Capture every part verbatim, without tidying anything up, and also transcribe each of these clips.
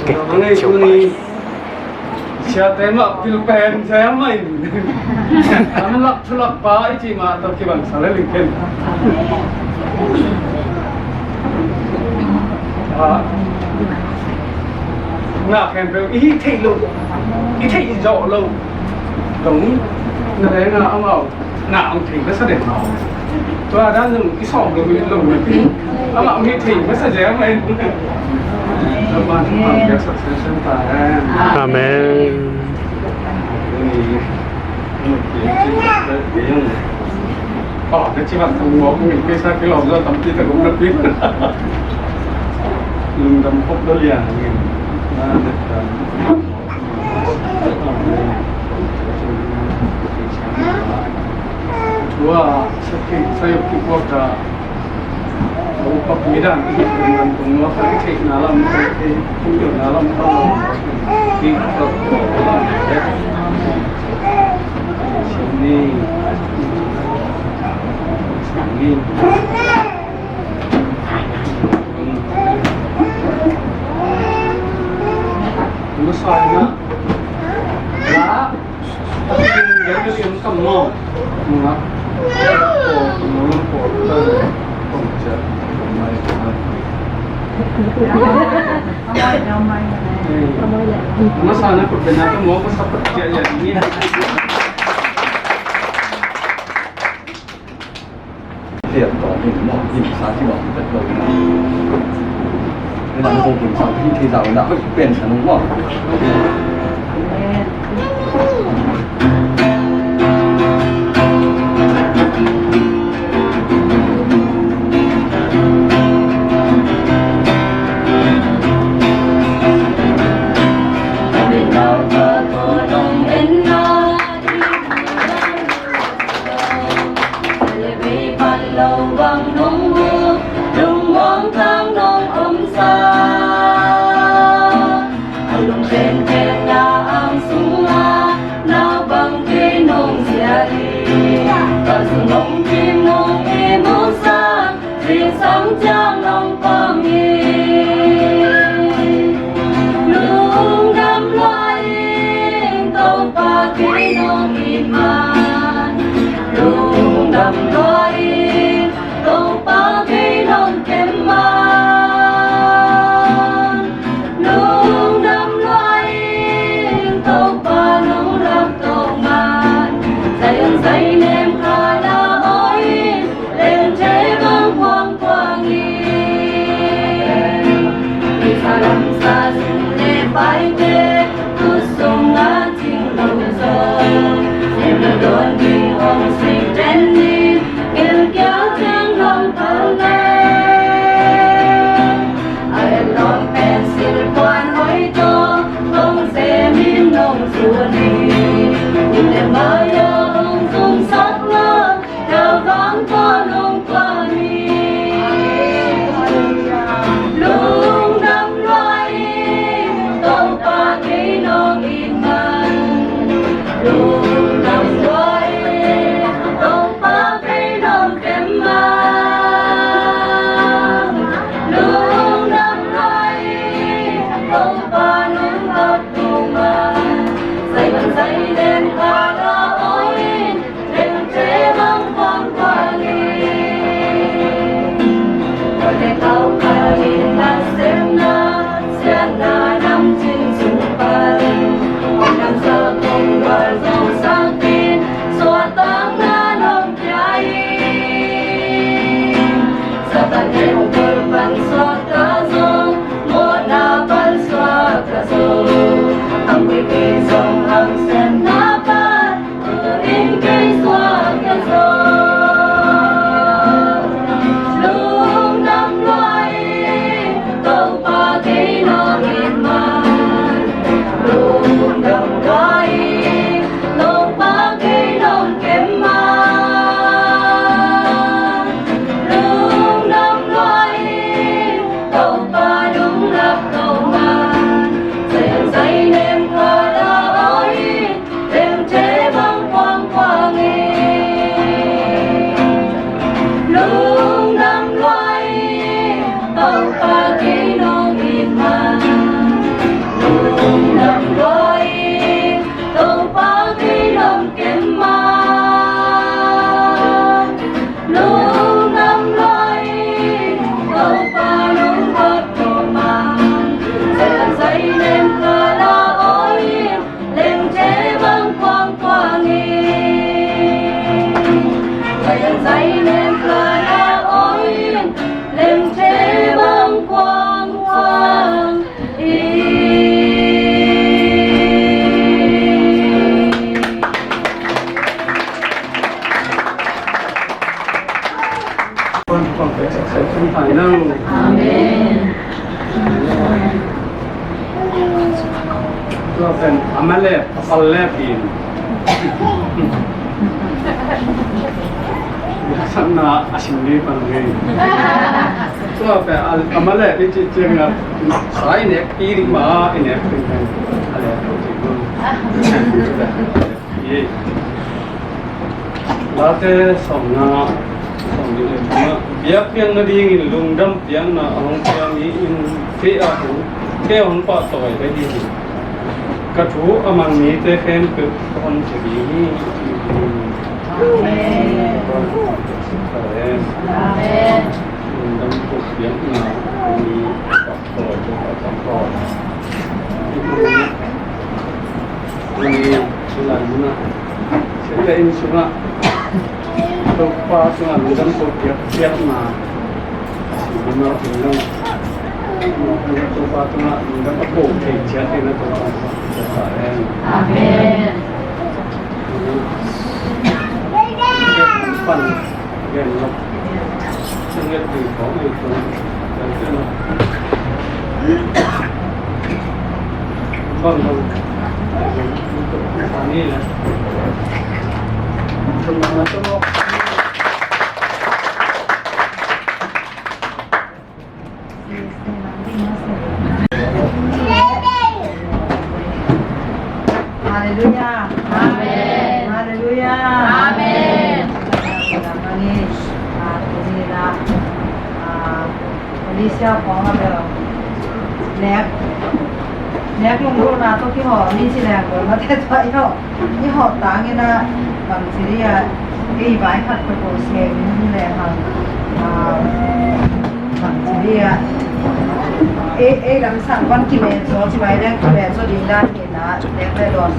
Tua bang ei tuni siate mah pil pen siam mah in. An lak thu lak pa i cih mah tawh kibang sa le ling ken. Ah, na khempeuh i hih theih loh, i theih zawh loh dong na leng a amau na hong thei masa den. Tua dan zong i sawm lo, i lo na pi. Amah mi thei masa zia mai. Amen. Oh, na ci vat thong mawk mi pesa kilawm zaw tampi tak om na pi. Lungdam khop lo liang. Tua sakhi sayok kikuak ta. Tua upa pi dan i hih pen lam tung lua kha i theihna lam, i theihna lam kha lam. Ki tok lam. Sini. Sini. Masa na. La. Masa na kut bena ka mo ko sapat kya ya ni. Thiam tawh in maw, in sa ci maw, vet lo in. Ina na kong kun sa ci thei zau ina, vet pen sa nung maw. Lungdam lua ing, Topa kei nong it man. Lungdam lua ing, Topa kei nong kem man. Lungdam lua ing, Topa nong lak tawh man. Zion zai nem kha na aw in, lem thei bang kuangkuang in. Misa lamsa sum le paite, tu sung a cing lo zaw. Sim na dawn ding hong sing ten in, gilkial teng long pal le. A en lawm pen silpuan hoih tawh, kong sem in nong zuan in. Ute mai a hong zumsak lo, Tua vang tua nong tua ni. Lungdam lua ing, Topa kei nong it man. Lungdam lua ing, Topa Tua pen a ma lep a pal lep in, biaksakna a sim ding pan ngei. Tua pen a, a ma lep i cih ciangin a sa i nek pi ding mah i nek ding pen a lep lo cih lo. Late sawmna, sawmnih le thumna, biakpiak nadingin lungdam piakna a hong pia mi in kei a hong, kei a hong pahtawi ka hi hi. Ka thu a mang mite khempeuh ka honkhia ding hi. Amen. Amen. Lungdam piakna a mi pahtawi ka pahtawi. Tuni, tuni lai munah, Siate inn sungah Topa tungah lungdam ko piak, piakna. Lungdam, lungdam. Topa tungah lungdam a ko thei ciat in a Topa tungah piak ta hen. Amen. Pan. Halleluiah. Amen. Halleluiah. Amen. Amen. Amen. Malaysia khawng a bel nek, nek lunggulhna tawh kihawh ni ci leng bel mate tawh i hawh, i hawh tangin ah bangci dih ah ei vai khat peuhpeuh sem in leng hang, ah, bangci dih ah ei, ei lamsang van kimet zaw ci mai leng kimet zaw ding dan hi in ah nek le dawn,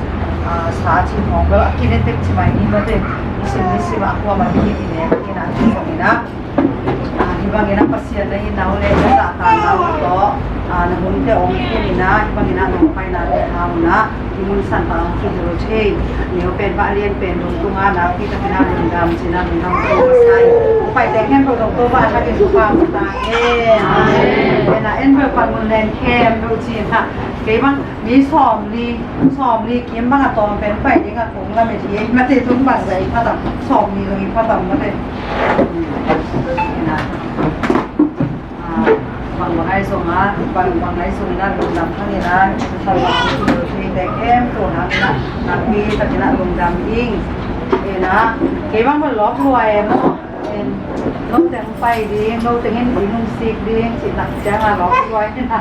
ah, sa ci khawng bel a kine tek ci mai ni mate i sim ni sim ah kuamah hi in nek in ah ci khawng in ah. Ah, hih bangin a Pasian na hihna uh le na zahtakna uh tawh, ah, na hunte hong tung in a, hih bangin a nong paina le hang un a, hih mun santang hong kihel thei. Neu pen, vah lian pen, lungtung a nakpi takin a lungdam cih na lungdam ko masa in. Paite khempeuh tawh Topa thakin thupha mu ta hen. Amen. En a, en bel pan mun len khempeuh cih na. Kei bang mi sawmli, sawmli kim bang a tawm pen pai ding a kong lamet hi, mate tung bang zah i phatam, sawmli zong i phatam mate. Ah, bang bang ai zong a, bang bang ai zong in a lungdam hang in a, thei te kem to hang in a, nakpi takin a lungdam ing. In a, kei bang bang lawp lua e maw. Note hong pai ding, note in i nungsik ding cih tak ciang a lawp lua in a,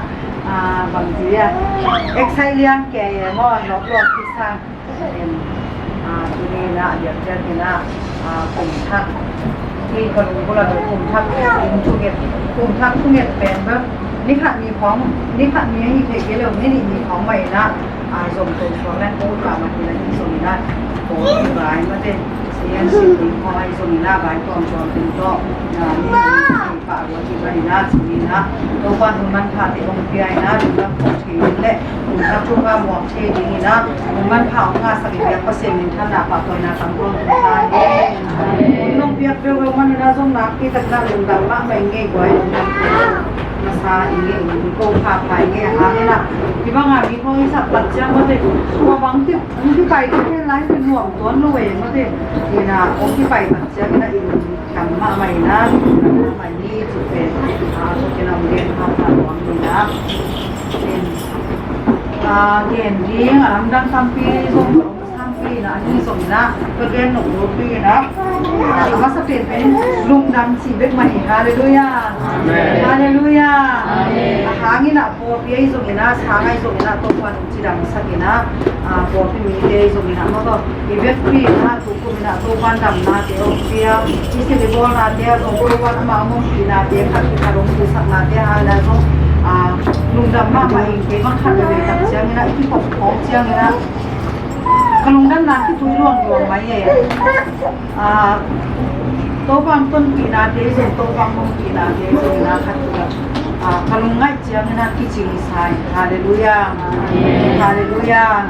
ah, bangci a excite liang kei e maw, lawp lua kisang. Ah, tuni in a biakpiak in a, ah, kum thak, hih ka lunggulh a kum thak, kum thunget, kum thak thunget pen bek ni khat ni khawng, ni khat ni ahi thei kei lo, ni nih ni khawng mah in a, ah, zom to suak leng ko ka mah hi la hi zom in a, ko bai mate. Sian sin ding khawng ahi zongin a, vai tuamtuam ding tawh, ah, mi pah ruat hi bangin a, cingin a, Topa'n hun manphate hong pia in a, lungdam khawh thei ding le lungdam thupha muak thei dingin a, hun manpha hong ngahsak in biak Pasian minthanna pahtawina tangtawng tung ta hen. Hun hong piak veuhveuh manin a zong nakpi takin a lungdam mahmah ing ei guai, lungdam masa ing ei, lungdam ko phapha ing ei, a hangin a, hih banga mi khawng i sak tak ciang mate, tua bang tip hong kipai kei pen lai pen nuam tuan lo e mate. Ina hong kipai tak ciangin a i lungdam mahmah ina, lungdam mahmah ni cih pen, ah, tua pen a hong gen pha pha nuam ina. Pen, ah, gen ding a lamdang tampi zong, tampi ina, ahi zong ina, ka gen nop lopi ina. Ah, a masa pen pen lungdam cih bek mah hi. Halleluiah. Amen. Halleluiah. Amen. A hang ina pawlpi ahi zongin a, sang ahi zongin a, Topa'n hong cidamsak in a, ah, pawlpi mite ahi zongin a, maw tawh, i vekpi in a, tukum in a, Topa'n damnate hong pia, i silh i bawlnate ah zong, Topa'n amah hong ompihnate, khat le khat hong pilsaknate hang in a zong, ah, lungdam mahmah ing. Kei bang khat veve tak ciangin a, i kikhop khawng ciangin a, ka lungdamna kitui luangluang mai e. Ah, Topa'n tonpihnate zong, Topa'n hong ompihnate zong, na khat tu, ah, ka lungngaih ciangin a kicing sa hi. Halleluiah. Halleluiah.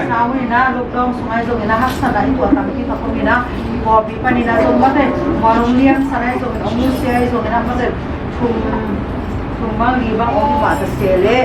Sa uh ina, lockdown sung ahi zongin a haksatna i tuah tampi khat om ina, pawlpi panin a zong mate, mual hong liamsan ahi zongin, hong nusia ahi zongin a mate, thum, thum bang li bang om mah ta se leh,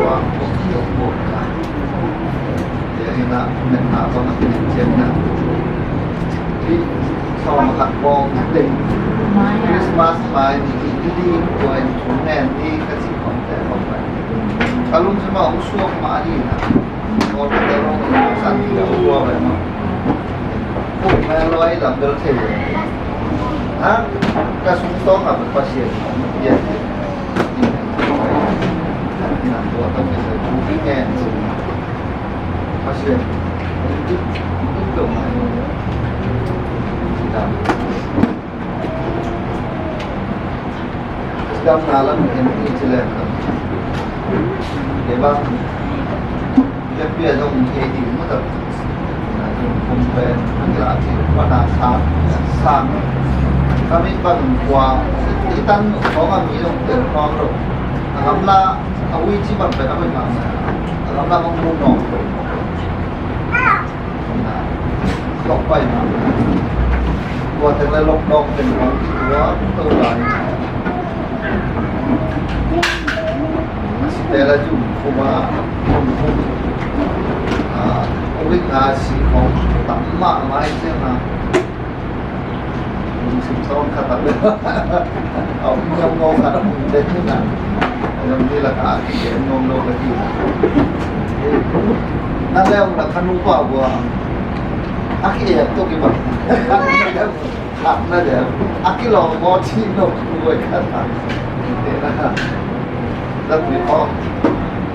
tua kok hi kok ka. Tia hi na, men na bang a men cian na. Hi, sawm khat bawng teng. Mas mai ni i di ko en thum nen ni ka ci khong te khong pai. Ka lungsim ah hong suak mah hi na. Ko te lo san ni a ua bai ma. Ko ma lo ai lam bel thei. Ha? Ka sung tawng a Pasian. Ya. Pasian. Damna lam en ti ci leng ka. Kei bang. Kei pia zong thei ding maw tak. Na zong kum pen, na kila ci, pa na sa, sa. Kami bang kua, i tan khong a mi zong tel khong lo. A gamla, a ui ci bang pen a ui mang. A gamla bang mu nong lo. Lok pai na. Tua tek le lok dok pen kong tua to lai. Site la jum kuma jum kum. Ah, ui na si kong tam ma mai se na. Sim song khat a. Au, ngam ngau khat a mun te ni na. Ngam ni la ka ki ngam ngau lo ka ki. Na leo na kanu pa bua. A ki e to ki ba. Khat na de. A ki lo mo chi no ku e khat a. Te na. Zat mi ko.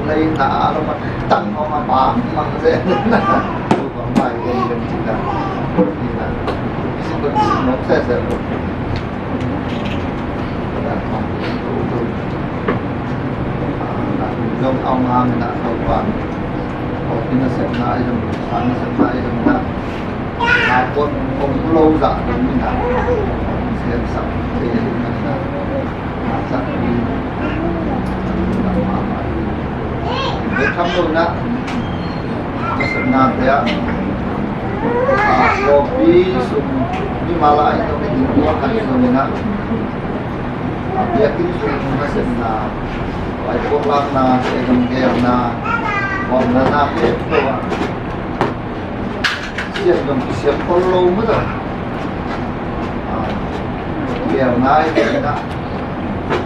Lei na a lo ma tang ko ma ba mang ze. Ko ba mai gen gen chi da. Ni na. Isi ko isi no se se lo. Zong au nga mi na ko ba. Ko pi na se na ai zong, sa na se na ai zong na. Na ko kong lo za dong mi na. Se sa te na. Sak ni. Sak ni. Sak ni. Sak ni. Nasepnate ah, ah, kawpi sung mimal ah i tawh i ding tua khat i zong in ah, ah, biakinn sung nasepna, pai puaklakna, se dong gelna, bawlna na pek tua. Siam dong kisiam kol lo mah tua. Ah, gelna i tawh in ah,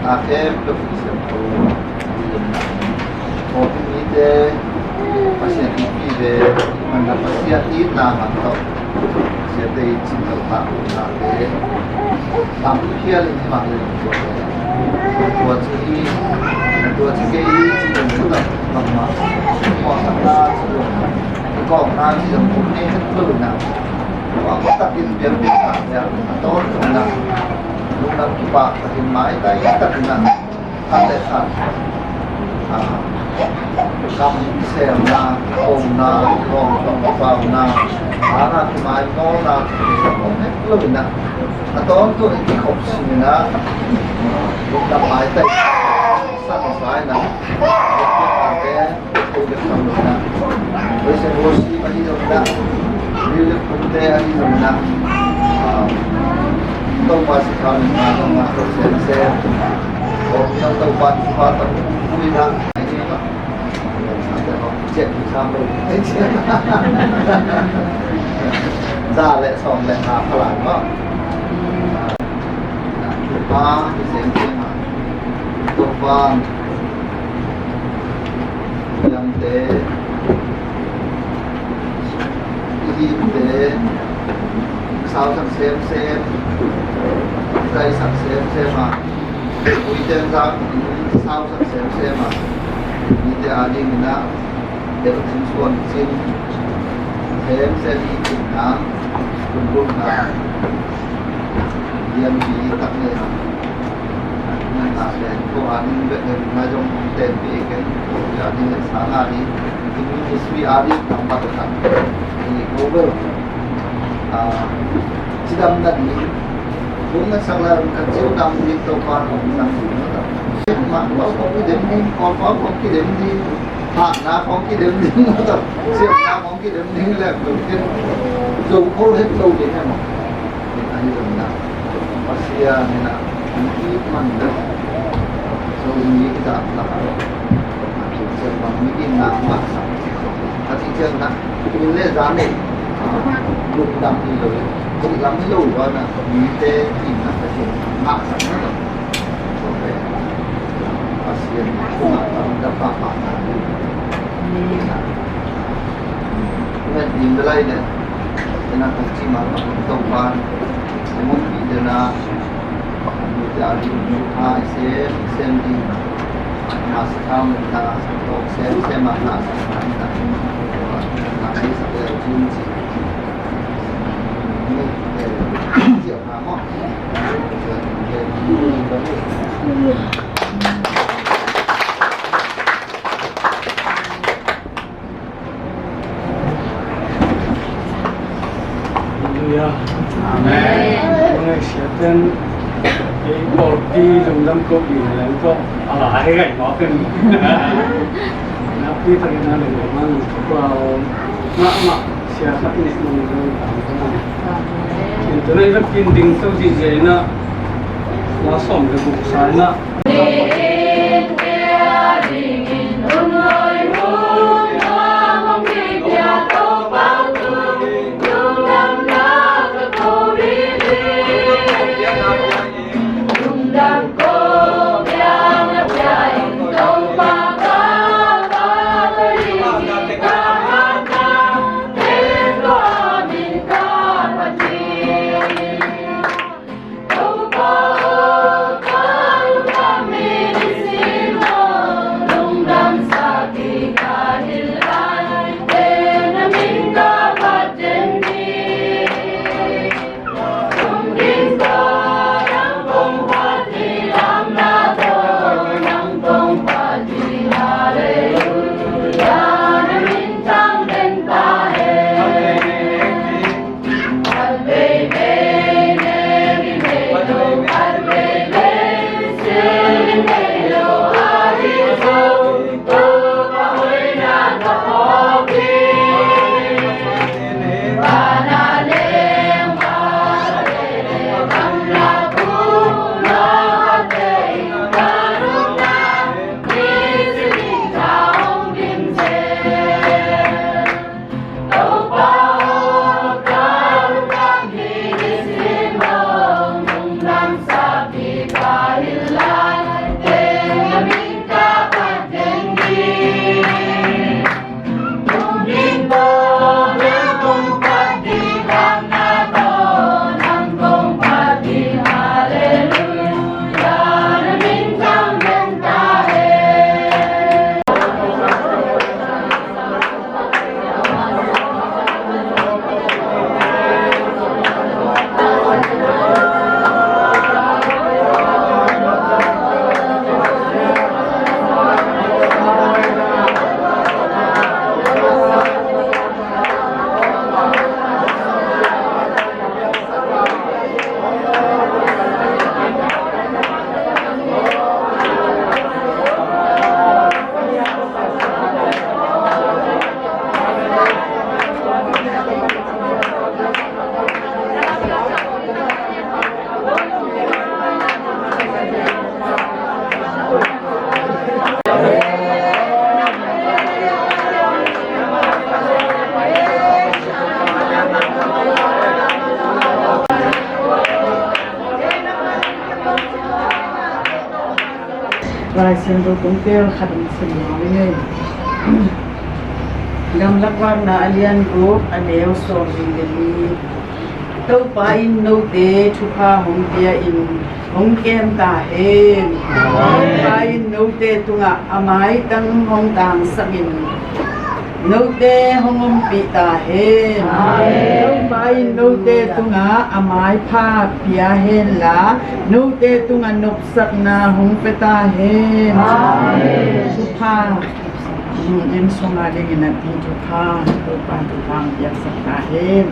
na pek tua kisiam kol lo. Kawlpi mite Pasian itpi ve, man la Pasian itna man tawh Pasian te i cin lo ta utnate tam phial in hi mah le tua te. Tua ci hi, tua ci kei hi ci lo tua bangmah. Kawlsakna ci lo, kawlna ci lo kum ni het lo na. Tua ko takin biakpiakna te a tawn tua na. Lungdam kipak takin maitai takin na. Khat le khat, ah, kam semna, omna, lawm tawh pauna, hanga kimaimawlna, om het lo in ah, a tawntung i kikhop sin in ah, lungdam maitai, sang sa in ah, ate, Topa sikham in ah, music worship ahi zongin ah, music kumte ahi zongin ah, ah, Topa sikham in ah, zong ah, Topa sikham in ah, Topa sikham in ah, Topa sikham in ah, za le sawm le nga phalai maw. Topa, i zeng zeng ah, Topa, Piangte, i hihte, sausak semsem, zaisak semsem a, uite zak sausak semsem a, mite adingin a, delh cin suan cin, semsem i cinna, kunlutna, lianpi tak le a. Nang a pen ko a ning bek le nang a zong hong tenpih ken ko a ning le sang a ding. Ning ministry a ding tam bak khat. Ni ko bel. A, cidam na ding. Kung na sak la kan ciu tam ding Topa hong sang ding na ta. Ma ko ko ki dem ding, ko ko ko ki dem ding. Ha na ko ki dem ding na ta. Siap na ko Kidem ding leh, ken zo khol het lo ding e maw. Ahi zongin ah, Pasian in ah, i it man leh, Zomi i zahtak ah, a cih ciang bang mi in nak masa. A cih ciang ah, min leh zan in, lungdam hi lo in. Lam hi lo, a na, mite in na ka zong ngah sak na lo. Pasian na ka pa pa na. Ngat din da lai de. Ina ka ci ma ma to ban. Mo pi de na. Mite a din ni ha se, sem din. Na sa tham na sa to sem sem ma na sa tham na. Na ni sa le chin ci. Halleluia. Amen. Amen. Siaten ei pawlpi lungdam ko pi na leng ko. Ala, hei gai mawk in. Nakpi takin a lungdam man ko. Mahmah. Sia khat nek mong dong tam ko na. Kin tu na i va kin ding to di zai na. La som de buk sai na. Lai Siangtho tung tel khat in sim ngai. Gamlak Vakna a lian guk, a neu sawmnih le li. Topa in note thupha hong pia in hong kem ta hen. Topa in note tungah a maitang hong tangsak in note hong ompih ta hen. Topa in note tungah a maipha pia hen la, note tungah nopsakna hong pia ta hen. Thupha. Inn sungah dingin a ti thupha, Topa thupha hong piaksak ta hen.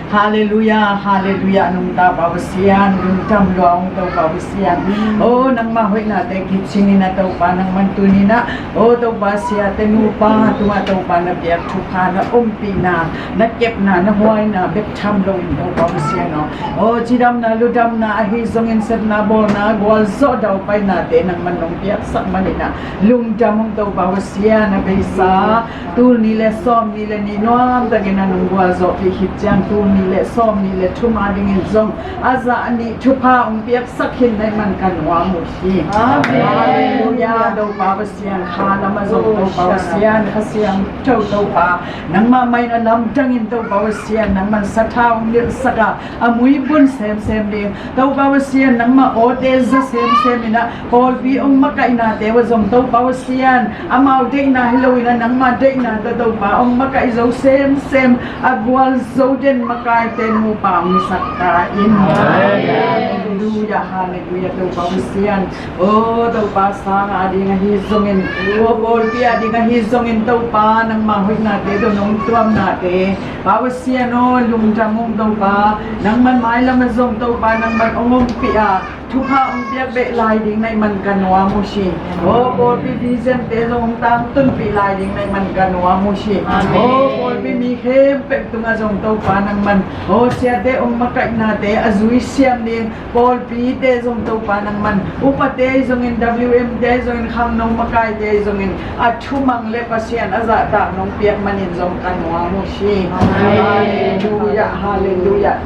Halleluia, halleluia, nungta Pasian, lungdam lua ung Topa Pasian. O, nangmah hoihnate kicingin a Topa nangman tuninah, o Topa siate nupa tungah Topa na piak thupha, na ompihna, na kepna, na huaina bek tham loin Topa Pasian aw. O, cidamna, ludamna, ahi zongin sepna, bawlna, gualzawh daupainate nangman nong piaksak maninah, lungdam ung Topa Pasian a beisa. Tul ni le sawm ni le ni nuamtakin a nong gualzawhpih khit ciang tul le sawmnih le thum a dingin zong a zah nih thupha hong piaksak khin na hih man ka nuam uh hi. Amen. Halleluiah. Topa Pasian, kha lam ah zong Topa Pasian, Kha Siangtho Topa, nangmah mah in a lamdang in Topa Pasian, nangman sathau hong nilhsak a, a muibun semsem ding Topa Pasian, nangmah awte za semsem in a, pawlpi hong makaihnate uh a zong Topa Pasian, amau deihna hi lo in a, nangmah deihna tawh Topa hong makaih zo semsem, a gualzo den makaite nupa hong hisak ta in. Halleluiah, halleluiah, Topa Pasian. O Topa, sang a ding ahi zongin, o pawlpi a ding ahi zongin Topa, nangmah hoihnate tawh nong tuamnate, Pa Pasian aw, lungdam ung Topa, nangman mailam ah zong Topa, nangman hong ompih a, thupha hong piak beh lai ding na hih man ka nuam uh hi. O pawlpi vision te zong hong tangtunpih lai ding na hih man ka nuam uh hi. O pawlpi mi khempeuh tungah zong Topa, nangman, o siate hong makaihnate a zui siam ding, pawlpite zong Topa, nangman upate zongin, W M te zongin, khangno makaite zongin a thumang le Pasian a zahtak nong piak manin zong ka nuam uh hi. Halleluiah, halleluiah.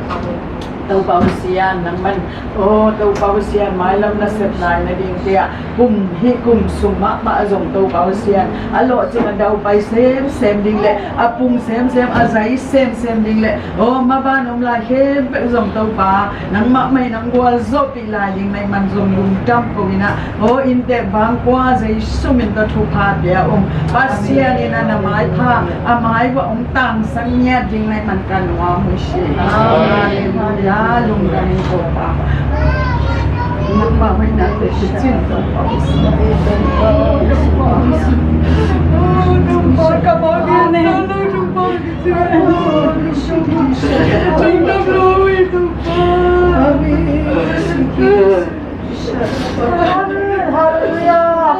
Topa Pasian, nangman, o Topa Pasian, mailam nasepna i na dingte ah kum hih kum sung mahmah ah zong Topa Pasian, a lawhcing a daupai semsem ding le a pung semsem a zai semsem ding le, o maban om lai khempeuh zong Topa, nangmah mah in nang gualzawhpih lai ding na hih man zong lungdam ko in a, o inntek vangkua Jesu min tawh thupha pia ung. Pasian in a na maipha, a mai uah hong tangsak ngiat ding na hih man ka nuam uh hi. Halleluiah, lungdam ung Topa. Nangmah hoihnate kicin Topa. Amen. Amen. Halleluiah.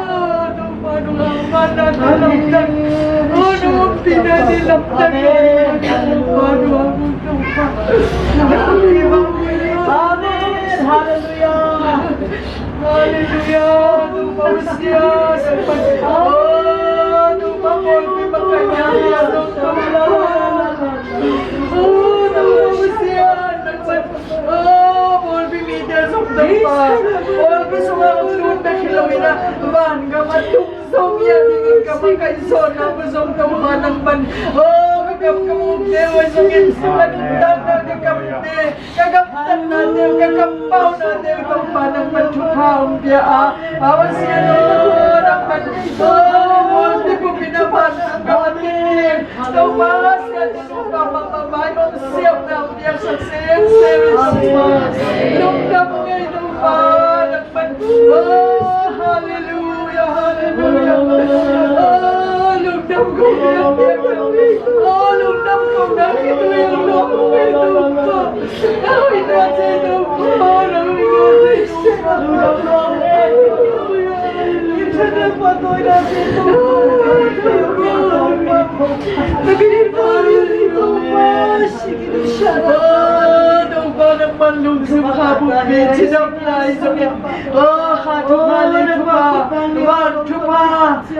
Amen. Halleluiah. Halleluiah. Pawlpi mite zong Topa, pawlpi sungah hong lut bek hi lo in a, vangam a tung zo ngiat dingin ka makaih zawhna uh zong Topa nangman, o ka kam ka mukte uh zongin, ka nuntakna ka kamte, ka gamtatnate uh, ka kampaunate uh Topa nangman thupha hong pia a, Pasian aw nangman, o pawlpi bup in a vangam a tung ding Topa Pasian, Topa mah mah vai hong siamna hong piaksak semsem in Topa. Lungdam ung ei Topa, nangman. Oh, halleluiah, halleluiah. Oh, lungdam ko, lungdam ko, oh, lungdam ko, nang khitui hong nuam ung ei Topa. Nang hoihna ci Topa, nang hoihna ci Topa. Topa nangman lungsim kha buppi cidam lai zongin, o kha thupha, lei thupha, van thupha,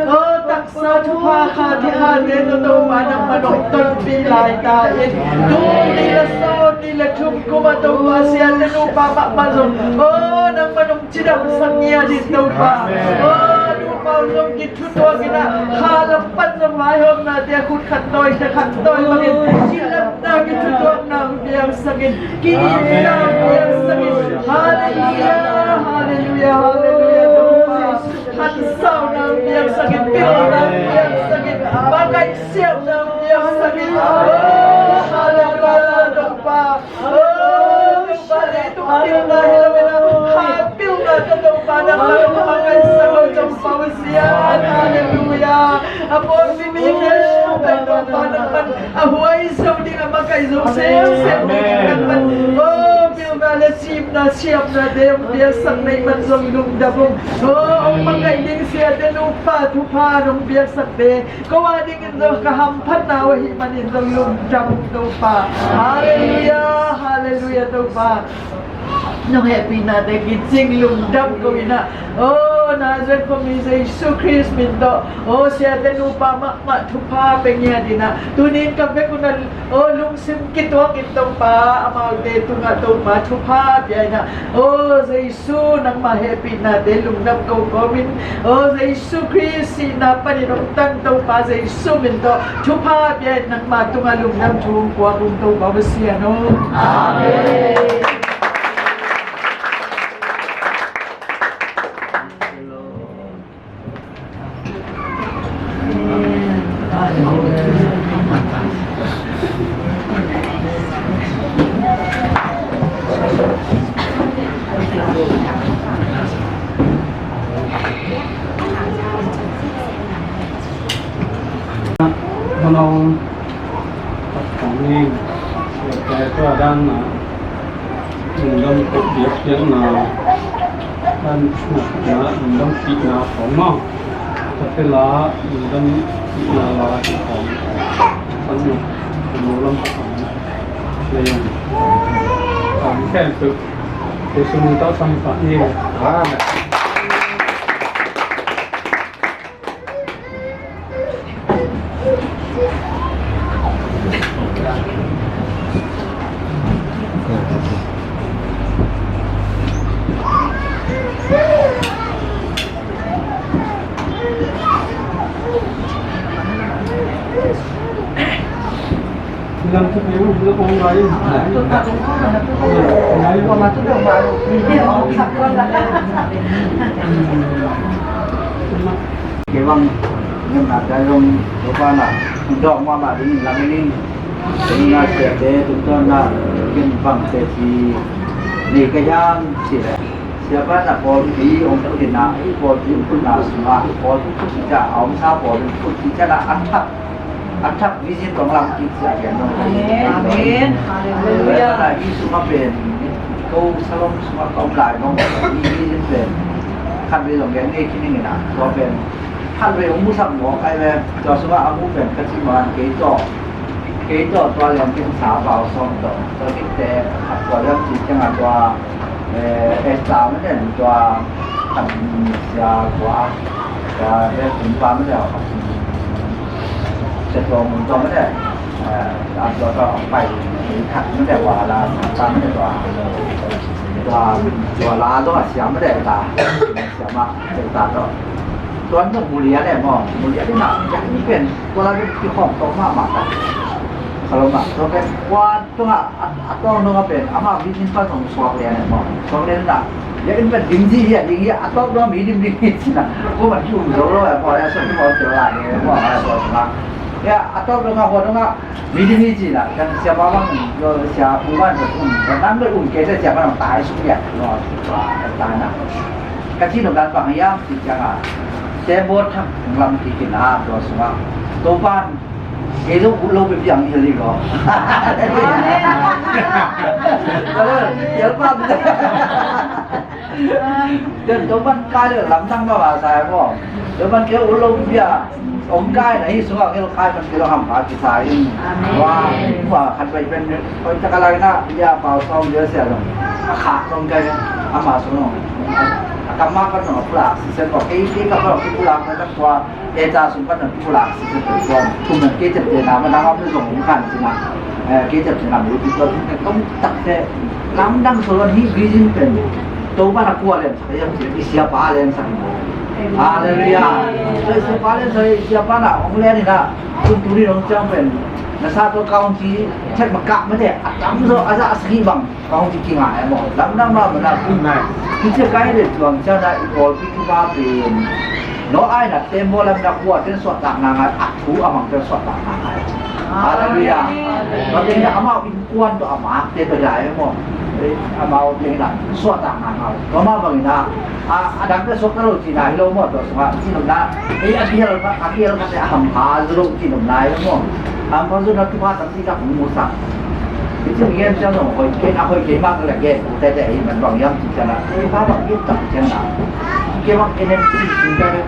o taksa thupha, kha thuphate tawh Topa nangman hong tonpih lai ta in. Tul nih le sawm nih le thum kum a Topa siate nupa mahmah zong, o nangman hong cidamsak ngiat in Topa. O nupa zong kithutuak in a, kha lam pan zong vaihawmnate a khut khat tawi, khe khat tawi bangin kilemna kithutuakna hong piangsak in, ki-itna hong piangsak in. Halleluiah, halleluiah, halleluiah Topa. Khansauna hong piangsak in, pilna hong piangsak in, makaihsiamna hong piangsak in. Oh, halleluiah Topa. Oh, Topa, leitung pilna hi lo in a, kha pilna tawh Topa nangman hong makaihsak o Topa Pasian. Halleluiah. A pawlpi mite khempeuh Topa nangman a huai zo ding, a makaih zo semsem ding nangman, oh, pilna le cimna siamnate hong piaksak na hih man zong lungdam ung. Oh, hong makaih ding siate nupa thupha hong piaksakte ko a dingin zong ka hamphatna uh ahih manin zong lungdam ung Topa. Halleluiah, halleluiah Topa. Nong hehpihnate kicing lungdam ko in a, oh, Nazareth khuami Jesu Khrist min tawh, aw siate nupa mahmah thupha pia ngiat in ah, tuni in ka vek un ah, aw lungsim kituak in Topa, amaute tungah Topa thupha pia in ah, aw Jesu nangmah hehpihnate lungdam ko kawmin, aw Jesu Khrist sihna panin hong tan Topa Jesu min tawh thupha pia in, nangmah tungah lungdam thu hong puak ung Topa Pasian aw. Amen. Manong Kong ning, tua dan na, lungdam ko biakpiakna, dan na, lungdam pihna kong maw. Ka tela, lungdam pihna la, kong. Kan na, kan lam kong. Leon. Kan ken tu. Yesu min tawh sang pa ni. Amen. Kei bang, ngem na dai zong, Topa na, dawng mahmah ding lam ning, ding na siate, tungtawn na, ken bang te ci, nei ka hiam ci le. Siapa na pawlpi, ong put in na, i pawlpi, ong put na sungah, pawlpi put ci ca, a om sa pawlpi put ci ca na, a thak, a thak vision tawng lam kik sia lian dong. Amen. Amen. Hallelujah. Hallelujah. Hi sungah pen, ko salom sungah ka om lai dong, hi vision pen. Khat vei zong gen ngei khin ing ina, tua pen. Khat vei hong musak mawk ai ve, tua sungah a mu pen ka ci mawk an kei tawh. Kei tawh tua lian khin sa pau sawm tawh. Tua kik te, khat tua lian ci ciang a tua, eh, Esther mah den tua, khat sia tua, tua, eh, kum pa mah den, sia tua mun tua mah den. Eh, a tua tua hong pai, khat mah den tua la, tua mah den tua. Tua, tua la tua sia mah den ta. Sia mah, tua tua. Tua nung mulia den maw, mulia den na, tua la den kihong tua mah mah ta. Kalau mah, tua pen, tua Tua a, a, a tawng dong a pen, ama vision pan hong suak lian e maw. Suak lian na. Ya in pen dim zi hi a ding hi a, a tawng dong a mi dim ding hi ci na. Ko man ki um zo lo e maw, ya so ki maw tel la ni e maw, ya so na. Ya, a tawng dong a, hua dong a, mi dim hi ci na. Kan sia ma bang, yo sia u man so um, kan nam doi um ke sia ma bang tai su ya. No, tai na. Ka ci dong dan bang ya, ci ciang a. Te bo thak lam ki kin a, tua su ma. To pan, Kei zong ut lo pipi ang i hi lo. Amen. Tel pan. Den to pan kai le lamdang ma ba sa mo. To pan kei ut lo pipi a. Om kai na hi sung a kei lo kai pan kei lo ham pa ki sa in. Amen. Wa, wa khat bai pen koi ta ka lai na ya pau song dia sia lo. A kha song kai ama song lo. A kam ma pan song pulak si sen ko kei kei ka pa pulak na ta kwa. Eta sung pan nang pulak si se tuan. Kum nang kei tep te na ma nang am zong kan si na. Eh, kei tep te na mu ti tuan. Tong tak te lamdang so hi vision pen. To ba na kua len sa yam si i sia pa len sa. Hallelujah. So i sia pa len sa i sia pa na ong len ni na. Tun tu ni nong chang pen. Na sa to kaung si check ma ka ma te. Atam so aza asgi bang. Ka hong ci kinga e maw, lamdang mah mah na kum nai. Hi cia kai le tuang cia na i pawlpi thupha pen. No ai na tembaw lam na khua ten suahtak na ngai, a thu a mang ten suahtak na ngai. Hallelujah. Amen. Tua teng na amau innkuan tawh a makte tawh dai e maw. Eh, amau teng na suahtak na ngai. Tua mah bangin a, a, a dangte suakta lo cihna hi lo maw, tua sungah cihnopna, eh, a kial, a kial khat le a hampha zo lo cihnopna hi lo maw. Hampha zo na thupha tampi tak hong musak. Hih cin gen ciang zong hoih kei, a hoih kei mah ka leh gen uh tete hi man bang hiam cih ciang a, hih pa bang hih tak ciang a, kei bang N M C sin ka leh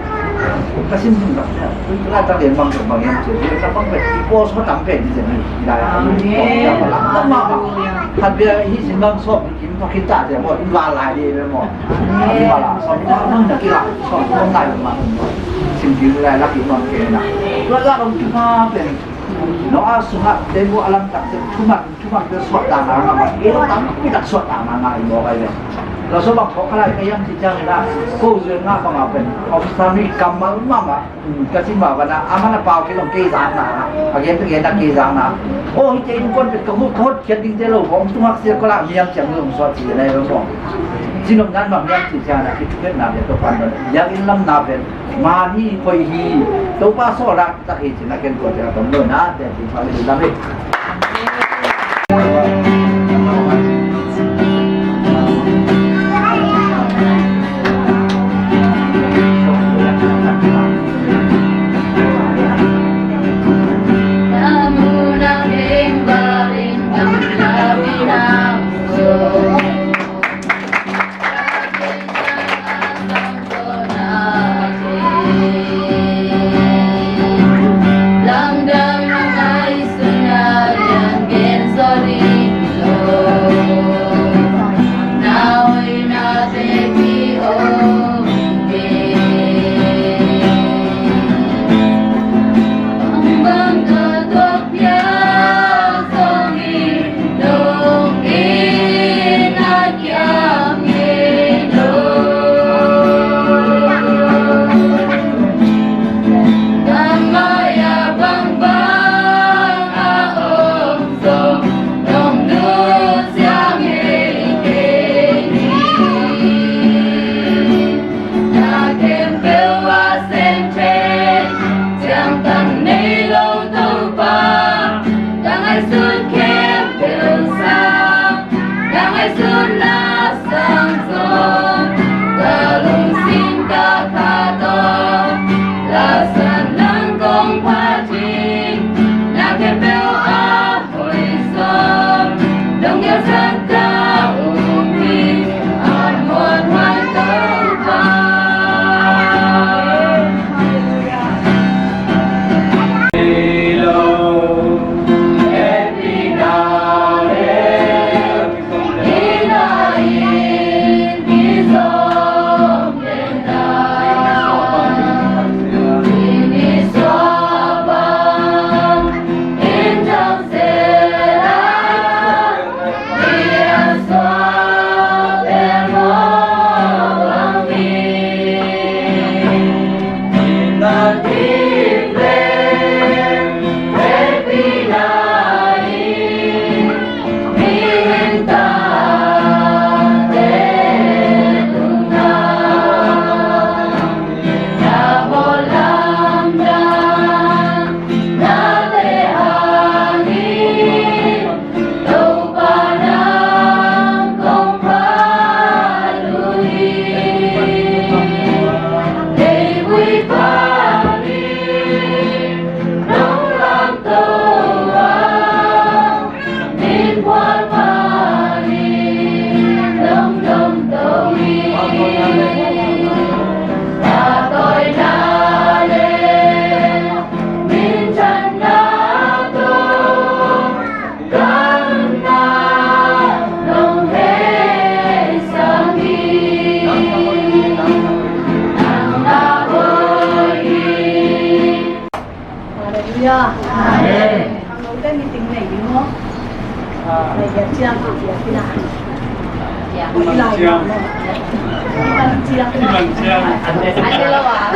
ka sin zong tak ciang a, ka lak tak lian bang zong bang hiam cih ciang a, ka bang pen i post ma tam pen hi ciang hi, hi lai a, hi post ma tam lam tam mah mah. Khat bia hih sin bang sawp kim thok khit ta ciang maw, in val lai dih maw. Hi val a, sawp tam mah na kila, sawp tam lai mah. Sin kim lai lak i nuam kei na. Tua lak bang tu ma pen. Noah sungah tembaw a lamtak ciang thuman, thuman te suahtakna ngah mah, ei lo tampi tak suahtakna ngah i mawk ai ve. Lo so bang thawh khalai ka hiam cih ciangin ah, ko zuan ngah bangah pen, officer mi kammal mahmah, um, ka ci mah bana, a man a pau kei zong kei zakna, a gen te gen a kei zakna. Aw, hihte innkuan pen ka hot, ka hotkhiat dingte lo, bawm tungah sia ko lah miam ciang zong suah ci nai lo bawm. Cinom nan bang hiam cih ciangin ah, i thukhenna pen Topa'n don, biakinn lamna pen, man hi, hoih hi, Topa sawltak hi cih na ken tua ciang a tom lo na, te cih pang hi lam hi. Ka ngaihsut khempeuh sang, ka ngaihsutna sang zong, ka lungsim ka kha tawh, la san nang kong phat hi, na khempeuh a hoih zong, dong gelsak ka um hi, a muanhuai Topa. Halleluiah. Amen. Khangnote meeting nei ding maw? Nei dia ciang, dia pina. Ui, lai maw? Iban ciang. Iban ciang. An ne lo ah.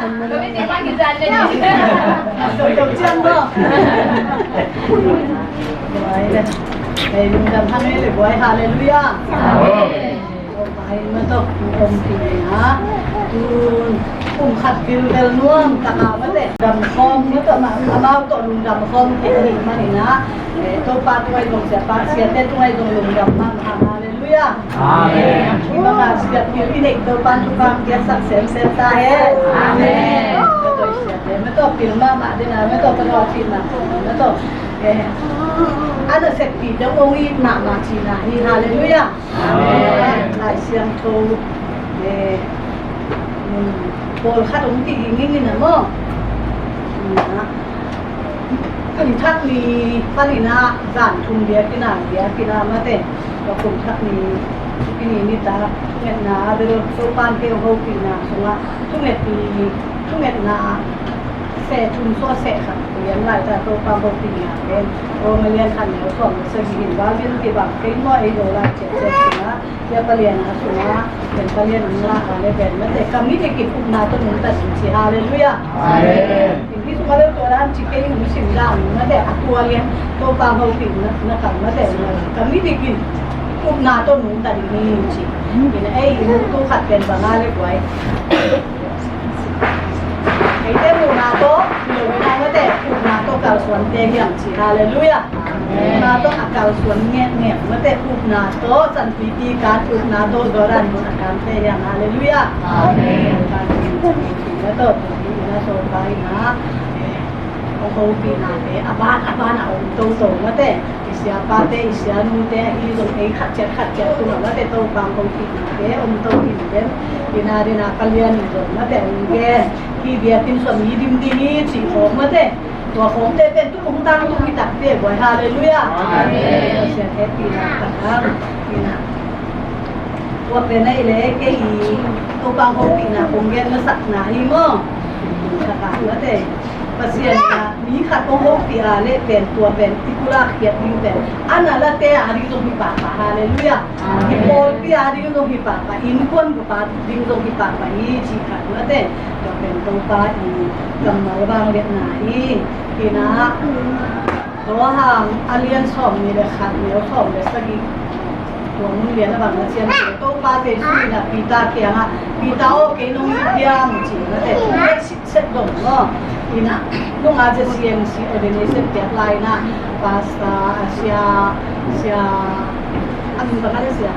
Kami ni pagi jalan ni. Ciang maw? Ei, lungdam hang ei le buai, halleluiah. Amen. Topa in mah tawh tu om khin a, tu pumkhat bilbel nuam taka mate dam khawm mah tawh, amau tawh lungdam khawm khin ahih manin a, eh, Topa tungah zong, siapa siate tungah zong lungdam mahmah. Halleluiah. Amen. Hih bangah siat pil i neih Topa in thupha piaksak semsem ta hen. Amen. Mah tawh siate mah tawh pil mahmah den a, mah tawh ka tawh cih mah tawh, mah tawh, eh, A naseppi dong hong it mahmah cihna hi. Halleluiah. Amen. Lai Siangtho, eh, um, pawlkhat hong ti ding ing in a maw. Um, a, kum thak ni panin a zan thum biakinn a, biakinn a mate. Tua kum thak ni, i ni nitak thungetna a bel Topa'n hong hopihna sungah thunget ni, thungetna seh thum suah seh khat lian lai ta Topa hopihna pen Roma lian khat neu sawm le sagih in, Vangel kibang kei maw, ei lo lai ciatciat sungah, Pia Palian a sungah, pen Palian a sungah, a le pen mate, ka mit i kip upna tawh nungta ding ci. Halleluiah. Amen. Hih sungah bel tua dan ci kei, hong sim dan mate, a tua lian Topa hopihna, na kal mate, ka mit i kip upna tawh nungta ding hi ci. Ina ei, i muhtu khat pen bang a le guai. Eite muhna tawh, i lo ina mate, upna tawh kalsuante hiam ci. Halleluiah. Amen. Upna tawh a kalsuan ngetnget mate, upna tawh sanpipi kan, upna tawh Jordan mun a kante hiam. Halleluiah. Amen. Kan ina tawh, ina so pa ina, eh, hong hopihnate a ban a ban a om toto mate. I siapate, i sianute ahi zong ei khat ciat khat ciat tungah mate Topa hopihnate om to in pen. Ina dena Palian in zong mate hong gen. Hih biakinn sung i dim ding hi cih khawng mate. Tua khawngte pen tu hong tangtung hi takte guai. Halleluiah. Amen. Pasian hehpihna ka thang. Ina. Tua pen ahih leh kei i Topa hopihna kong gen masakna hi maw. Ka thang mate. Pasian in a mi khat hong hopih a leh pen tua pen i pulak khiat ding pen a na late a ding zong hi pahpah. Halleluiah. I pawlpi a ding zong hi pahpah, innkuan bup a ding zong hi pahpah hi cih khat mate. Tua pen Topa i kammal vangliatna hi. Ina Johan a lian sawm nih le khat neu sawm le sagih. Tua mun lian a bang a cian Topa Jesu in a Peter kiangah, Peter aw, kei nong it hiam ci mate. Sep dong maw. Ina, nunga ZCMC ordination piak lai ina, pastor, a sia, sia, a min bang a sia,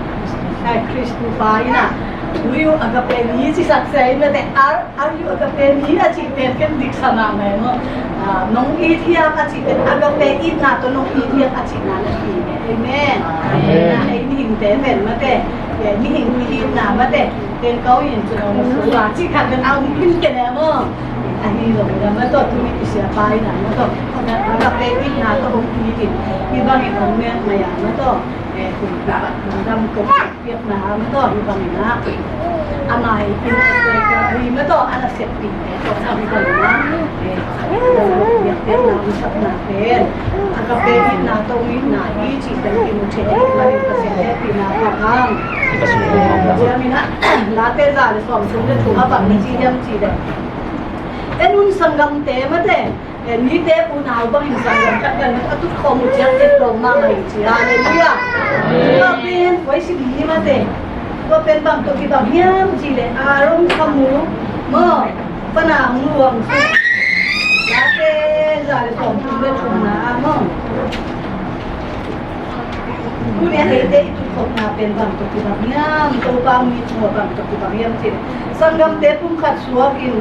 ai, Christupa ina, do you agape me ci sak sia ina te, are, are you agape me a cih pen ken dik sa mahmah maw. Ah, nong it hiam a cih pen agape itna tawh nong it hiam a cihna na hi. Amen. Amen. Ina, ei mihingte pen mate, ei mihing itna mate. Ken kau in cun a hong suak cih khat kan a hong kin ken e maw. Ahi zong in a mataw tuni i siapa in a mataw. Agape itna tawh hong it in. Hih bangin hong nek mai a mataw. Eh, kum dam ko piakna a mataw. Hih bangin a. A mai in a sek a hih mataw a na sek pi. Tua hih bangin a. Eh, piakpiakna hong sapna pen. Agape itna tawh hong itna hi cih pen kimu thei. Hih bangin Pasian hehpihna pha hang. Tua hih bangin a. Late za le sawm sung le thum a bang na ci hiam cih leh. En un sanggamte mate, en mite unau bangin sanggam khat bang a tut khawm uh ciang et lo mahmah hi ci. Halleluiah. Tua pen koi sim ni mate. Tua pen bang tawh kibang hiam cih leh Aaron khamul maw, pana hong luang suk. Late za le sawm sung le thumna ah maw. Tuni a eite i tutkhopna pen bang tawh kibang hiam? Topa mitmuh bang tawh kibang hiam cih leh, sanggamte pumkhat suakin,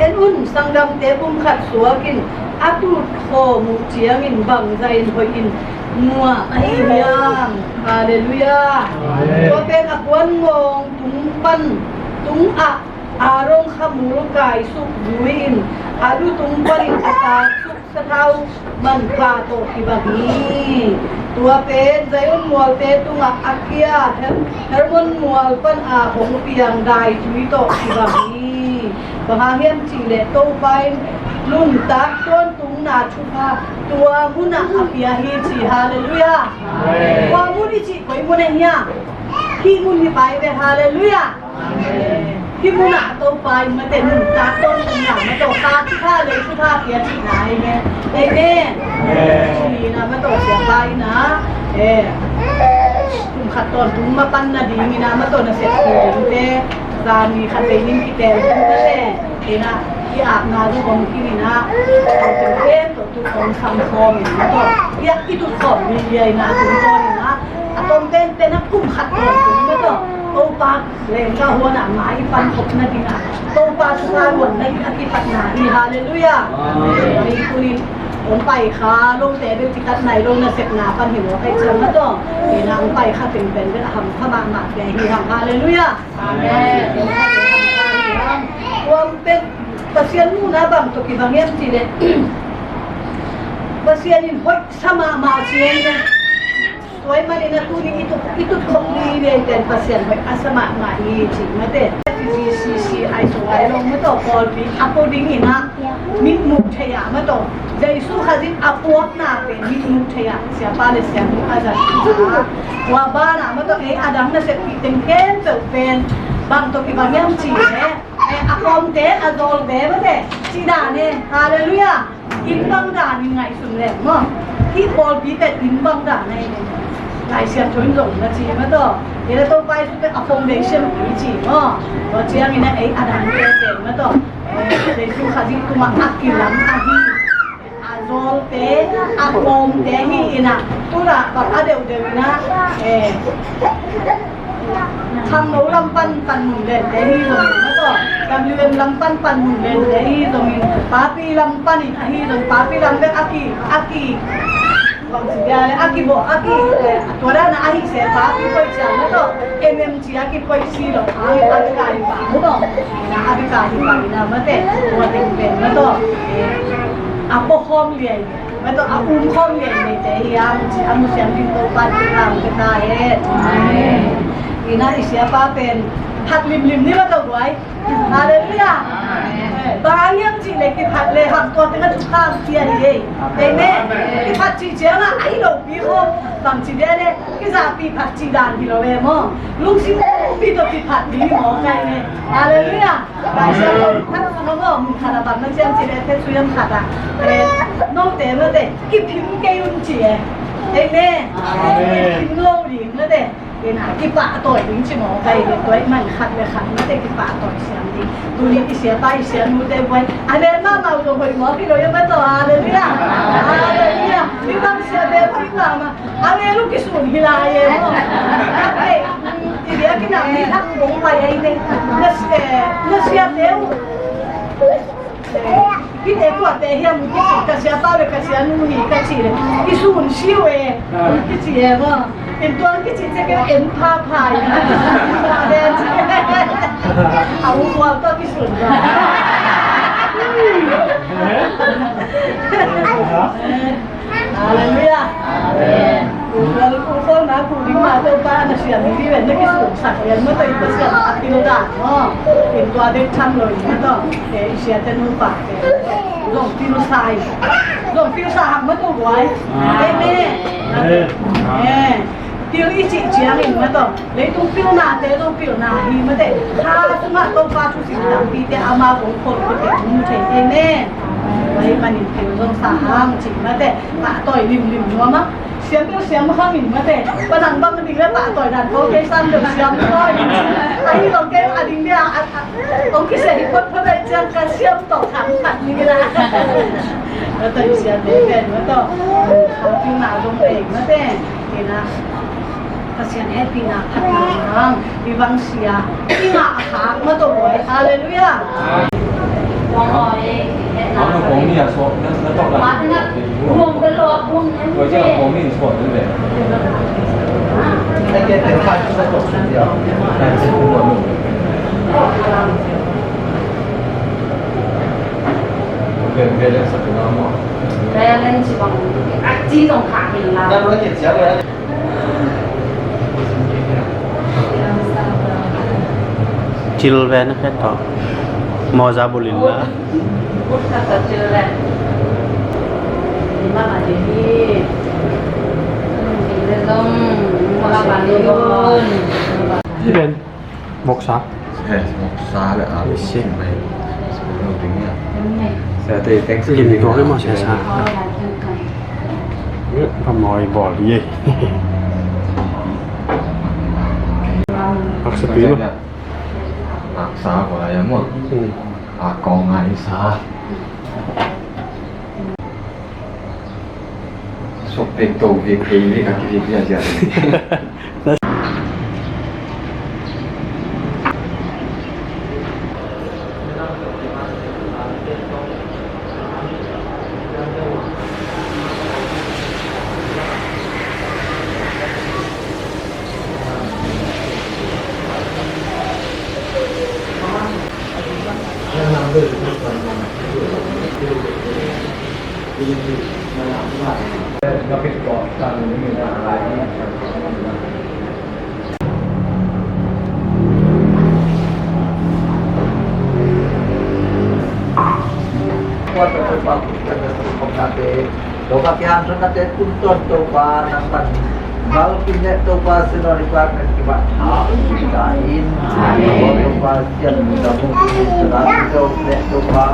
en un, sanggamte pumkhat suakin a tutkhawm uh ciangin bangzah in hoih in muah ahi hiam? Halleluiah. Amen. Tua pen a puan ngawng tung pan, tungah Aaron khamul kaisuk zui-in a lutung panin a taksuk sathau manpha tawh kibang hi. Tua pen Zion mualte tungah a kia Her-, Hermon mual pana hong piang daitui tawh kibang hi. Bang hang hiam cih leh Topa in nuntak tawntungna thupha tua munah a pia hi ci. Halleluiah. Amen. Tua mun i cih koi mun ahi hiam? Hih mun hi pai ve. Halleluiah. Hih munah Topa in mate nuntak tawntungna mataw kha thupha lei thupha pia cihna ahi ve. Amen. Amen. Cihna mataw siapa in a, eh, kum khat tawntung mapan nadingin a mataw na sep dingte zani khat vei ning kitel ding mate. Ina i apna zong om khin ina a pen pen tawh tu om sam khawm in mataw. Ia i tu khawm ni ia ina tu khawm ina a tom pen pen a kum khat tawntung mataw. Topa Lengka huan ah mai pan khopna ding ah Topa thupha luanna ding a kipatna hi. Halleluiah. Amen. Ei kunin Hong pai kha lote bek kitat nai lo nasepna pan hi lo kai ciang na tawh. Ina hong pai kha teng pen bek a hampha mahmah te hi hang. Halleluiah. Amen. Hong pen Pasian muhna bang tawh kibang hiam cih leh Pasian in hoih sa mahmah ciang na. Tua ahih manin a tuni i tut, i tut khop ni ve pen Pasian hoih a sa mahmah hi cih mate. P G C C ai sung ai long mate pawlpi a pua ding in a mitmuh thei a mate. Jesu Khazih a puakna pen mitmuh thei a siapa le sianu a zat a. Tua banah mate ei a dang nasep pi teng khempeuh pen bang tawh kibang hiam cih leh ei a kawmte a zawlte mate cih dan e. Halleluiah. Inn bang dan in ngaihsun leng maw? Hih pawlpi pen inn bang dan ahi leng Lai Siangtho in zong na ci mate. Hi leh Topa Jesu pen a foundation pi ci maw? Tua ciangin a ei a dangte pen mate. Eh, Jesu Khazih tungah a kilang ahi a zawlte a kawmte hi in a, tu-in a bang a deuhdeuh in a, eh, Khangno lam pan panmun lente hi zongin mate, W M lam pan panmun lente hi zongin, papi lam panin ahi zong, papi lam bek a ki, a ki, bang ci dia leh, a kibawh, a ki, eh, tua dan a ahih se papi koih ciang mate, M M ci a kikoih si lo, a, a bek a hi pa mu lo, a bek a hi pa ina mate, tua teng pen mate, eh, a pawkhawm liai. Mate a um khawm ngei ngei te hi a, a mu siam ding Topa in thupha hong pia ta hen. Amen. Ina i siapa pen phat limlim ni mate guai. Halleluiah. Amen. Bang hang hiam cih leh kiphat le hang tua teng a thupha hong pia hi ei. Amen. Amen. Kiphat cih ciangin a hi lopi khawng bang ci dia leh kizahpih phat cih dan hi lo ve maw. Lungsim pi tawh kiphat ding hi maw kai ne. Halleluiah. Pai siam lo, khat sung a maw, mun khat a bang na ciam ci leh, Tet Sui Yam khat a. Eh, note mate, kiphim kei un ci e. Amen. Amen. Kiphim lo ding mate. Ina, kipahtawi ding ci maw, kai le tuai man khat le khat mate, kipahtawi siam ding. Tuni i siapa, i sianute buai. Amen, mahmah uh zong hoih maw, kilo ya mate, halleluiah. Halleluiah. Mi bang sia be hoih mahmah. A ngen uh kisun hi lai e maw. Ei, i bia kinam ni thak kong pai ei ne. Na, eh, na siate uh. Eh, kite kuate hiam kici, ka siapa le ka sianu hi ka ci le. Kisun siu e. Kici e maw. In tuang kici ciang en pha pha i. A u kual tawh kisun ba. Halleluiah. Amen. Ua, ua, ua, na ku ding ma Topa na siam ni ven na kisuksak lian ma Topa siam a pil dan maw. In tua dek tham lo in ma Topa. Eh, i siate nupa te zong pil sa hi. Zong pil sa hak ma Topa guai. Amen. Amen. Eh, pil i cih ciangin ma Topa. Leitung pilnate zong pilna hi mate. Kha sungah Topa thusim tampite ama kong khol khute mu thei hi ne. Tua ahih manin pil zong sa hang cih mate. Pahtawi limlim nuam a. Siam pil siam hang in mate. Panang bang ding le pahtawi dan ko kei sam deuh siam tawi. Ahi lo kei a ding dia a, a, a, ong kisia hi phot phot ai ciang ka siam tawh khang khat ni la. Mate siam deuh ken mate. Kha pilna zong ei mate. Kei na. Pasian hehpihna phatna hang i bang sia i ngah a khak ma Topa buai. Halleluiah. Balance bang a ci zong khak in la. Cil ve na khe tawh. Mawza bulin la. Ci ven. Moksa. Moksa le a. Kin tuak le mawh sia sa. Phamawh bawl hi ei. Haksa pi maw. Haksa bawl hi a maw. A kong a i sa. Sok pek to vek vek vek a kivek vek a zia. Topa, kiang thon nate tun ton Topa, nang pan bal kin le Topa, sino di pa kan kibat ha ta in. Amen. Topa, sian ta mu ki ta la Topa,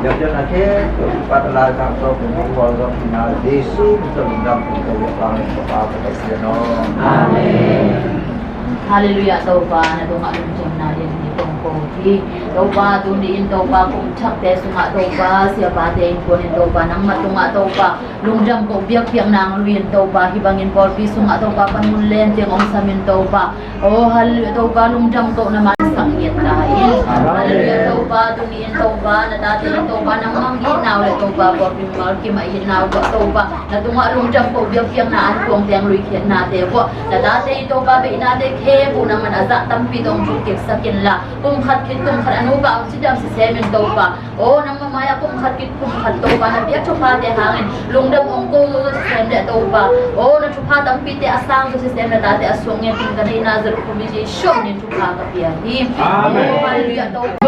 ya ya na ke Topa, ta la ta Topa, Jesu, Topa, Topa, Topa, Topa, Amen. Halleluiah, Topa na tungah lungdamna lian hi kong ko hi. Topa, tuni in Topa, kum thakte sungah Topa, siapate innkuan in Topa, nangmah tungah Topa, lungdam ko biakpiakna hong lui in Topa, hih bangin pawlpi sungah Topa, panmun len tiang hong sam in Topa. Oh, halleluiah, Topa, lungdam ko na man sak ngiat ta in. Halleluiah, Topa, tuni in Topa, na tate in Topa, nangmah hong itna uh le Topa, pawlpi mimal kim a itna uh Topa. Na tungah lungdam ko biakpiakna an kuang teng luikhiatnate uh. Na tate i Topa beihnate khempeuh nangman a zah tampi tawh hong thukkiksak inla. Kum khat khit kum khat a nupa hong cidam sisem in Topa. Oh, nangmah mai-ah kum khat khit kum khat Topa na biak thuphate hangin lungdam hong ko zo sisem le Topa. Oh, na thupha tampite a sang zo sisem na tate a suang ngen ting ka neihna zat kum i Jesu min in thupha ka pia hi. Amen. Halleluiah, Topa.